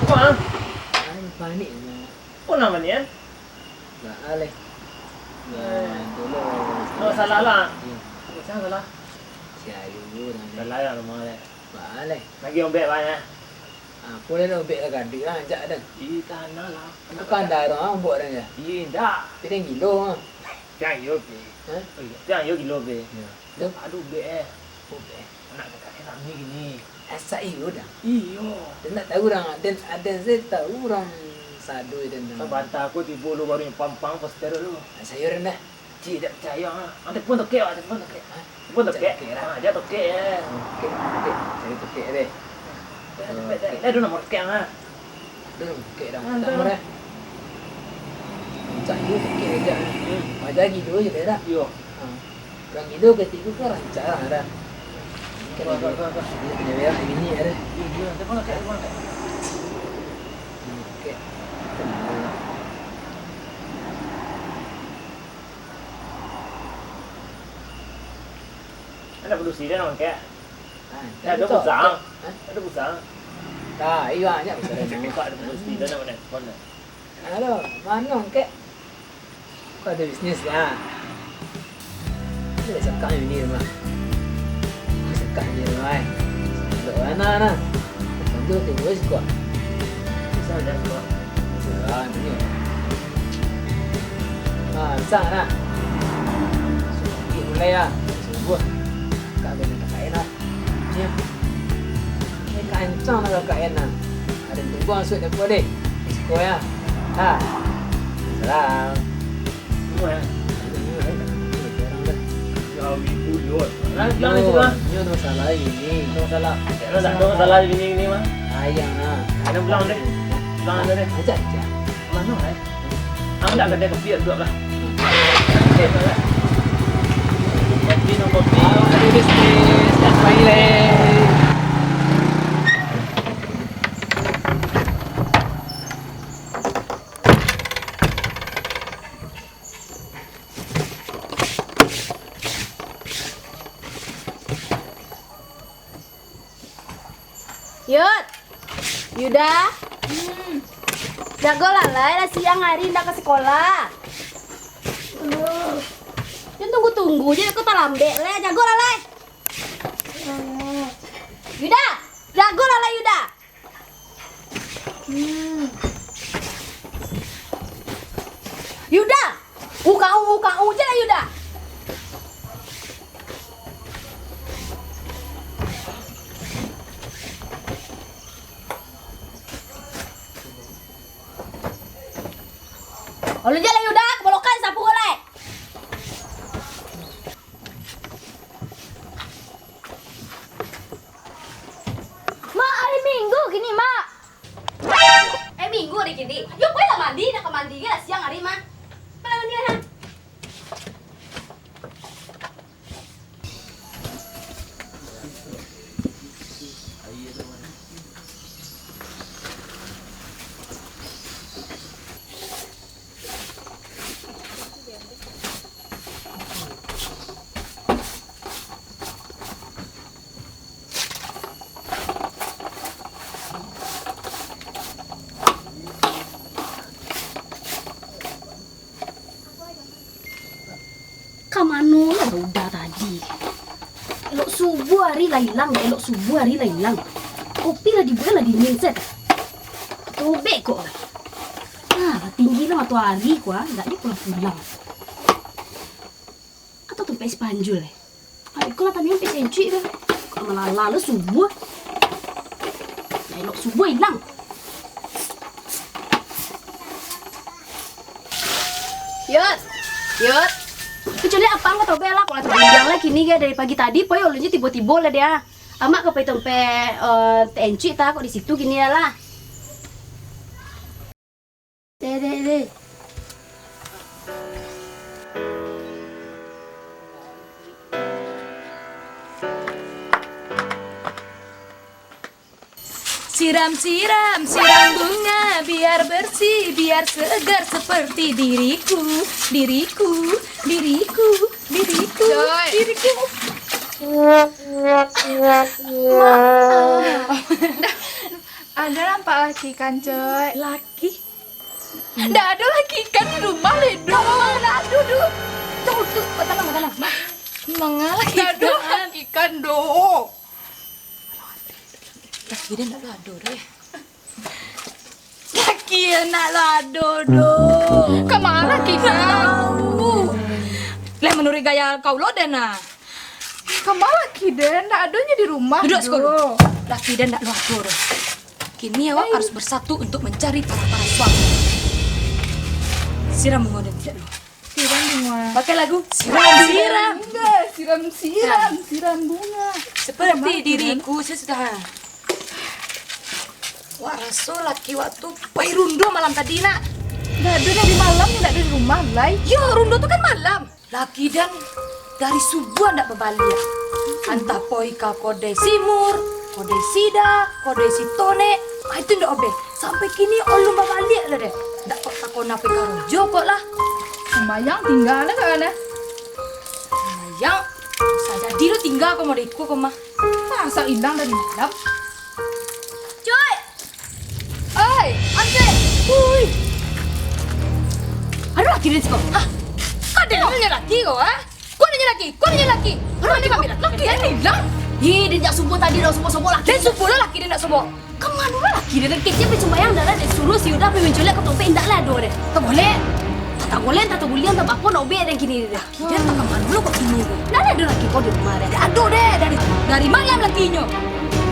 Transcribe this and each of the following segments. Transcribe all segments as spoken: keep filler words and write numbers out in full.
Wah. Ai, panik, Mak. Ko nan manian? Baa lai. Nah, dulu. Oh, salah lah. Iyo. Sia salah? Si Ayu, nah. Salah lah, rumah lai. Baa lai. Lagi ombek banyak. Apo lai ombek ka gaduik lah, jak dah. Ih, tanah lah. Angkau pandai urang, ah, ombek urang je. Ih, indak. Tapi den gilo, ah. Jan iyo, Pi. Hah? Oh, iyo. Jan iyo gilo, Pi. Iyo. Ado ombek, eh. Ombek. Anak kakak ni rami kini. Asa iyo dah. Iyo. Den ndak tahu urang, den, den se tahu urang sado den. Sabanta ko tibo lu baru nyo pampang poster lu. Asa iyo den dah. Cik, dak picayo, ha. Ang telepon tokek, ah, telepon tokek. Hah? Telepon tokek. Tokek lah. Ha, jak tokek, eh. Tokek, tokek. Cari tokek deh. Dah, cepet, dah. Tokek. Dah, ado nomor tokek, ha. Ado nomor tokek dah. Ah, tak ado. Nomor, eh. Rancak juo tokek aja. Hmm. Wajar gilo je, dah. Iyo. Ha. Urang gilo katigo kan rancak lah, dah. Kan gilo. Wah, wah, wah, wah. Gilo kena berak bini, dah. Iyo, iyo. Telepon tokek, telepon tokek. Tokek. Anak padusi dah, Nong, kek. Ah, dah, dah ado pulsa. Hah? Ado pulsa. Dah, iyo, banyak pulsa. Tapi kok ado padusi dah, Nong, kek? Halo, mano, kek? Kok ado bisnis, dah? Ado sakak ni rumah. Sakak ni rumah, eh. Ado anak, nah. Bantu tu, bos, kok. Bisa, dah, kok. Bisa, dah, ni. Ah, bisa, nah. Subuh mulai, ah. Subuh. Kak, ado nak kain, ah. Yo. Ni kancang lah K K N nah. Ado tunggu asuak dapur deh. Risiko yo. Ha. Salam. Tunggu yo. Yo, ibu, yo. Nah, pulang dulu, ah. Nyo tu masalah ini. Masalah. Yo, tak ada masalah ini, ini mah. Ayang nah. Ada pulang deh. Pulang dulu deh. Ajak, ajak. Mano, eh? Ang dak kadai kopi, duduak lah. Kopi, no kopi. Aduh, bisnis, dah main leh. Yud! Yuda! Hmm. Jago lah lai, lah siang ari ndak ka sikolah. Aduh. Jan tunggu-tunggu je, kau talambek lai. Jago lah lai. Hmm. Yuda! Jago lah lai, Yuda! Hmm. Yuda! Ukau, ukau je lah, Yuda! Alun je lah, Yuda, kabolokan sapu ko lai. Mak, ari Minggu kini, Mak. Eh, Minggu ari kini. Yo, pai lah mandi, nak ka mandi ge lah siang ari mah. Pai lah mandi lah, ha. Ka mano lah Uda tadi? Elok subuah ari lah ilang, elok subuah ari lah ilang. Kopi lah dibuek lah dingin, set. Tobek kok lah. Ah, tinggi lah matoari ko ah, ndak nyo pulang-pulang. Atau tampek si Panjul, eh? Ai, iko lah tadi tampek si Encik tu. Kok malala lah subuah. Lah elok subuah ilang. Yud, Yud. Kecuali apang ka tobek lah, kok lah tapanjang lah kini ge dari pagi tadi, pai ulun je tibo-tibo lah dia. Amak ka pai tampek, eh, Tek Encik ta, kok di situ kini lah. Dek, dek, dek. Siram, siram, siram bunga, biar bersih, biar segar seperti diriku, diriku, diriku, diriku, Coy. Diriku. Mak. Ado nampak laki ikan, Coy? Laki? Ndak ado laki ikan di rumah, Ledo. Ndak ado, doh. Tuh, tuh, tanang, tanang. Manga laki ikan? Ndak ado laki ikan, doh. Laki den ndak ado, doh. Laki den ndak ado, doh. Kama laki ikan? Lah, manuruik gaya kau lo den, nah. Kama laki den, ndak adonyo di rumah. Duduak siko lu. Laki den ndak lo ado doh. Kini awak harus bersatu untuk mencari para-para suami. Siram bungo den ciek lu. Siram bungo. Pakai lagu siram, siram. Enggak, siram, siram, siram bunga. Seperti diriku, saya sudah. Wak raso laki wak tu pai rundo malam tadi, nak. Ndak ado dari malam, ndak ado di rumah, lai. Yo, rundo tu kan malam. Laki den dari subuah ndak babaliak. Antah poi ka kodai Simur, kodai Sida, kodai Sitonek. Ah, itu ndak obeh. Sampai kini alun babaliak lah deh. Ndak kok takona pai karajo kok lah. Sumbayang tingga lah kak, nah. Sumbayang, sajadi lo tingga ko modeko ko mah. Masa ilang dari malam? Cuy! Oi, Amsek! Ui! Ado laki den siko? Hah? Kau ado nyo laki ko, ha? Kau ado nyo laki? Kau ado nyo laki? Ado nyo laki? Laki den ilang? Ih, den jak subuah tadi dah sobok-sobok laki. Den subuah lah laki den ndak sobok. Ka mano lah laki den? Kecek pai sumbayang dah lah, den suruah si Uda pai manculiak ka topek, indak lah ado den. Taboleh. Taboleh, taguliang, tabapo, ndak obek den kini dah. Kiden ka mano kok kini ko? Ndak ado laki ko di rumah deh. Ndak ado deh, dari, dari malam lakinyo.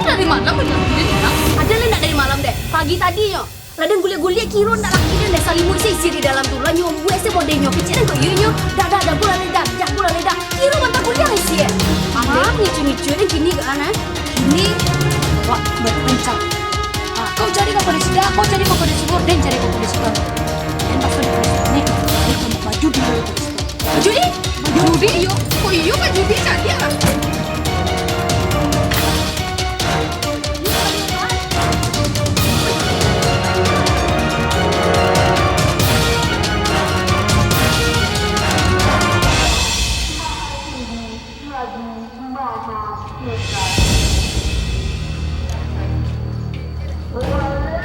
Dari malam laki den ilang? Ado lah ndak dari malam deh. Pagi tadinyo. Lah den guliak-guliak kiro ndak laki den deh, salimuik se isi di dalam tu. Lah nyo buek se bodenyo, kecek den kok iyo nyo. Dah, dah, dah, bulan dah, dah, bulan dah. Kiro mantah guliak isi eh. Alah, ngicu-ngicu den kini ko, nah. Kini, wak, berpencang. Ah, kau cari ka polisi dah, kau cari ka polisi, den cari ka polisi. Den pasti di polisi. Ni, ni, maju dulu polisi. Judi? Judi, iyo. Kok iyo, Kak Judi caliak lah.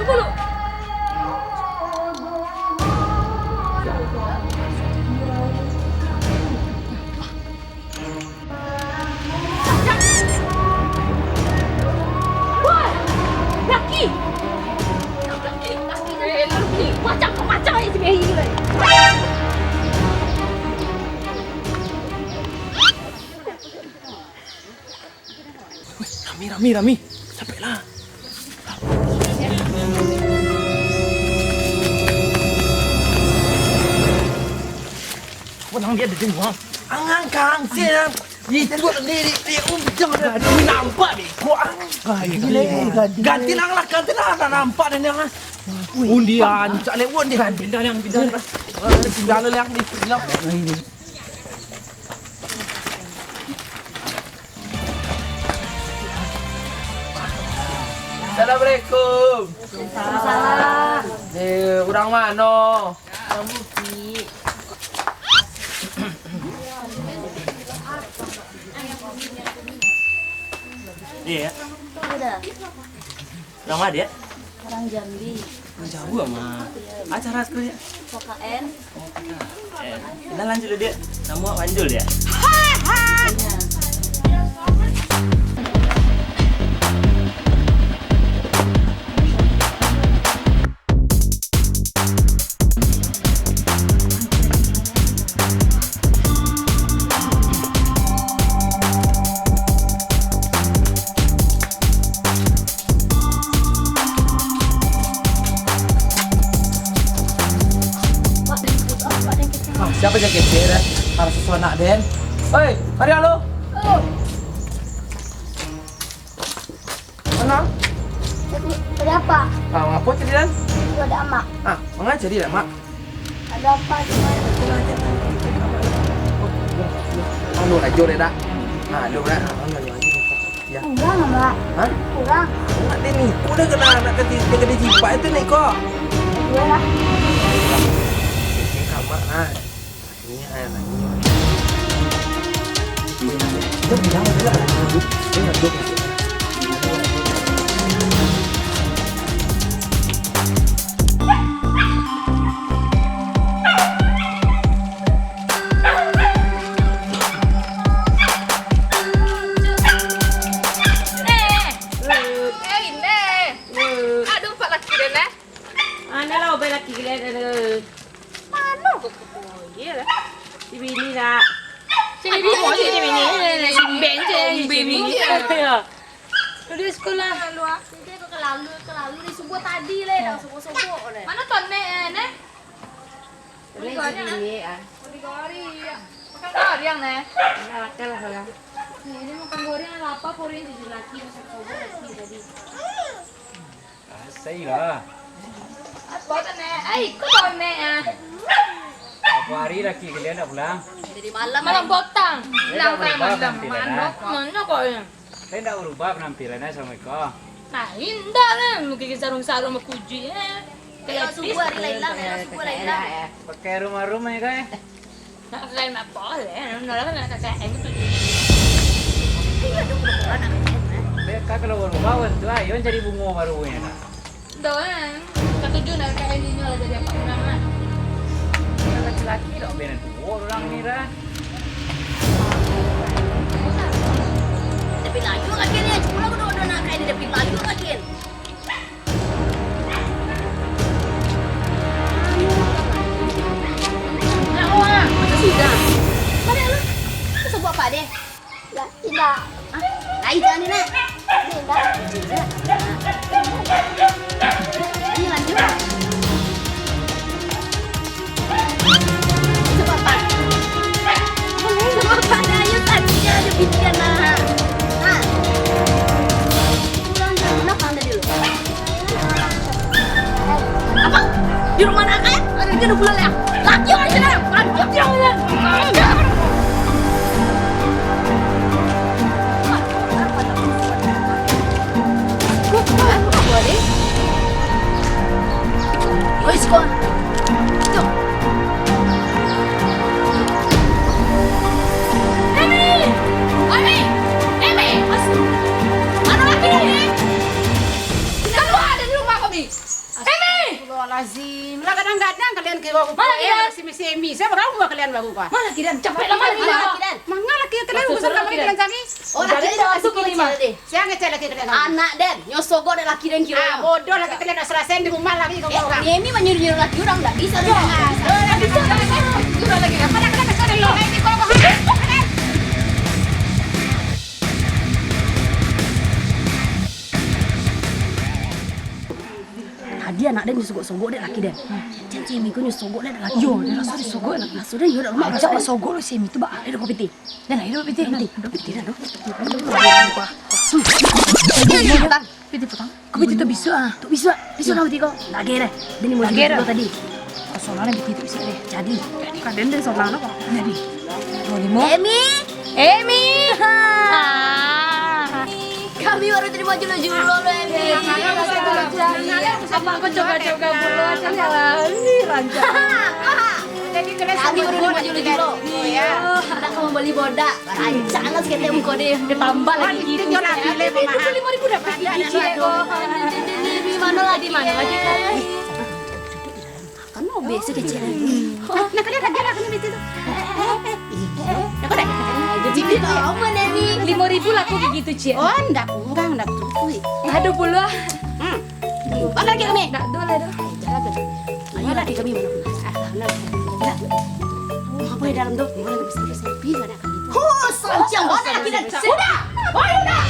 Tunggu lu. Woi! Laki! Laki, laki, laki. Macam, macam aja si Mei ni. Weh, rami, rami, rami. Capeklah. Apo nang dia duduk, Bang? Angang kang, siang. Itu dek, dek, dek, um, jangan. Nampak dek, kok ang. Ganti nang lah, ganti nang lah, nampak dek, nang lah. Undian, cak lewat dek. Pindah, nang, pindah. Pindah lah, nang, pindah. Assalamualaikum. Waalaikumsalam. Eh, urang mano? Urang Bukik. Iya, ya. Udah. Urang ma, Diak? Urang Jambi. Urang jauah, Mak. Iya. Acara sekolah, Diak? K K N. Nah, lanjut dulu, Diak. Namo awak Panjul, Diak? Iya. Ah, siapa yang kecil, eh? Harus sesuai anak, Den. Oi, mari, halo. Mana? Ada apa? Ah, mangapa jadi, Den? Ada amak. Ah, mangapa jadi, Mak? Ada apa, Mak? Anu aja deh, dak? Nah, lu dah, anu aja deh. Ya. Kurang, Mak. Hah? Kurang. Nak dia ni, udah kena, nak kena, dia kena jipak itu ni kok. Dua lah. Kamar, nah. Ini air lagi. Dia bilang dia ada duduk, dia ada duduk. Mana lah obai laki kalian tu? Mano? Oh, iyo lah. Si bini lah. Si bini, oh, si bini. Si bini, si bini. Iyo. Udah sekolah. Lalu aku tu kelalu, kelalu di subuh tadi leh, dah subuh-subuh leh. Mano Tonek, eh, Nek? Tonek si bini, ah. Makan goreng, Nek. Nah, makan lah, lah. Nek, ini makan goreng, lapar, goreng jadi laki, masuk subuh lagi tadi. Asai lah. Apa tu, Nek? Ai, kok kau, Nek, ah? Apa hari laki kalian tak pulang? Dari malam, malam hari. Potang. Dia tak berubah penampilan, ah. Mana kau, ya? Dia tak berubah penampilannya sama kau. Nah, indah lah. Mungkin sarung-sarung bakuji, eh. Elok subuh hari lah ilang, elok subuh lah ilang. Pakai rumah-rumah ya, kau, eh? Nak kakain nak boleh, nak kakain tu. Iya, tu pura-pura nak kakain, eh. Dek, kak, kalau baru bawa tu, ayo cari bungo baru punya, nak. Dah, eh. Katuju nak kakain inyo lah jadi apa orang, lah. Kalau laki-laki, dah beren tua orang ni, dah. Tapi layu laki ni, cuma aku dah, dah nak kakain, tapi layu laki ni. Sudah. Pada lu. Lu sebut apa deh? Lah, indak. Hah? Lain jangan ni, nak. Indak. Ini lanjut. Sebab apa? Sebab apa dah, ayo tadi dah ada pikiran lah. Ha. Pulang dah, kenapa anda dulu? Apa? Di rumah anak kalian? Ada dia pulang ya? Laki orang sana, panjat dia orang. Oi, Scott. Cok. Emi! Emi! Emi! Mana laki ni? Keluar dari rumah kami! Emi! Astagfirullahalazim. Lah, kadang-kadang kalian kiro rupo, eh, si Emi. Saya baru kalian baru, Pak. Mana laki den? Capek lah, mana laki den? Mana laki den? Manga laki kalian urusan kami, kalian cari. Oh, laki den masuk ini, Mak. Siang ngecek laki kalian. Anak den, nyo sogok dek laki den kiro. Ah, bodoh, laki kalian nak selesai di rumah lagi, kau orang. Ni Emi manyuruh-nyuruh laki orang, ndak bisa den. Ndak bisa, ndak bisa. Curang lagi. Apa nak kena kesal dulu? Ini kau, kau. Tadi anak den nyo sogok-sogok dek laki den. Jan si Emi ko nyo sogok dek laki. Iyo, den raso disogok dek laki. Raso den iyo dak lemak. Ajak lah sogok lo si Emi tu, Bak. Ayo, dapek piti. Den, ayo, dapek piti. Piti den, dapek piti. Piti potang. Piti potang. Ko piti tu bisuak ah. Tu bisuak. Bisuak lah piti ko. Ndak gai deh. Den ni mau julo tadi. Soalnyo piti tu bisuak deh. Jadi. Kaden den soalnyo kok. Jadi. Dua limo. Emi. Emi. Ha. Kami baru terima julo-julo lo, Emi. Apa aku coba-coba pulo aja lah. Ini rancak. Kami baru terima julo-julo. Iya. Ndak kamu beli bodak. Rancak lah saketek muko deh. Ditambah lagi gitu. Limo ribu dapat gigi ciek ko. Di mano lagi, mano lagi? Kan mau biasa kecil lagi. Nah, kalian kerja lah, kalian biasa tu. Nah, kau dah. Jadi, limo ribu laku gigi tu, ciek. Oh, ndak kurang, ndak kurang. Aduh, puluah. Hmm. Mana lagi kami? Ndak do lah, do. Ayo lagi kami mana? Ah, mana? Ya. Apa di dalam tu? Mana bisa bisa pi ada kami? Ho, sancang banget kita. Udah. Woi, udah.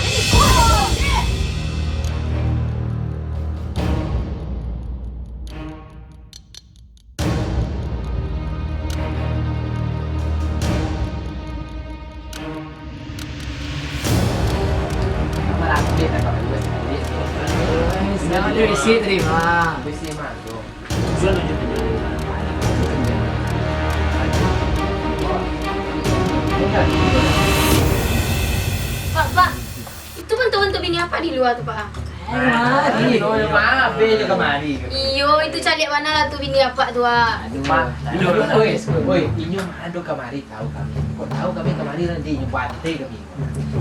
Isi terima. Isi masuk. Pak, Pak, itu bantu-bantu bini apa di luar tu, Pak? Kamari. Kamari je, kamari. Iyo, itu caliak bana lah tu bini apa tu, ah. Aduh. Pak, aduh, oi, oi, inyo ado kamari tahu kami. Kok tahu kami kamari nanti inyo bantai kami.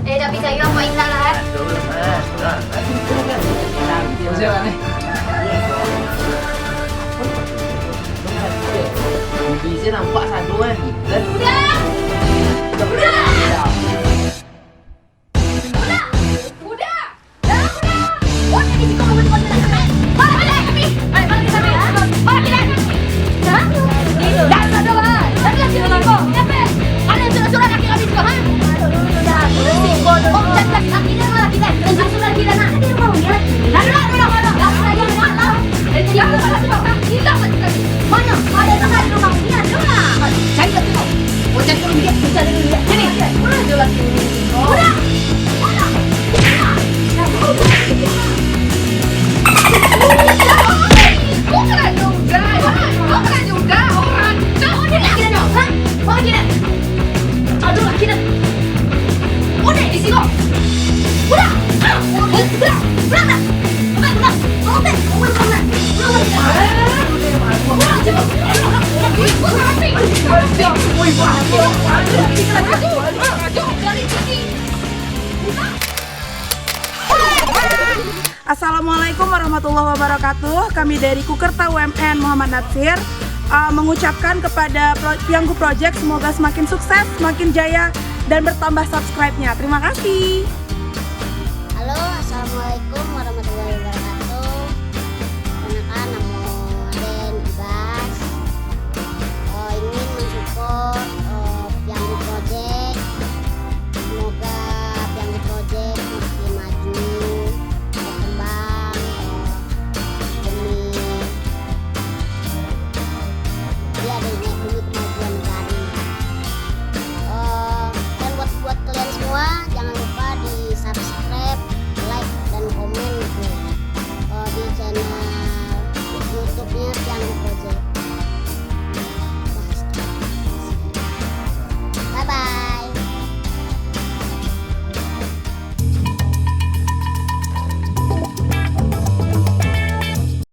Eh, tapi sayang, Pak Intan lah, eh. Aduh, Mas. Aduh, aduh. Bisa, Pak, nih. Bisa nampak satu, kan? Udah. Udah. Udah. Udah. Udah. Udah. Udah. Udah. Warahmatullahi wabarakatuh. Kami dari Kukerta U M N Muhammad Natsir, uh, mengucapkan kepada Pro- Pianggu Project, semoga semakin sukses, semakin jaya, dan bertambah subscribe-nya. Terima kasih. Halo, assalamualaikum warahmatullahi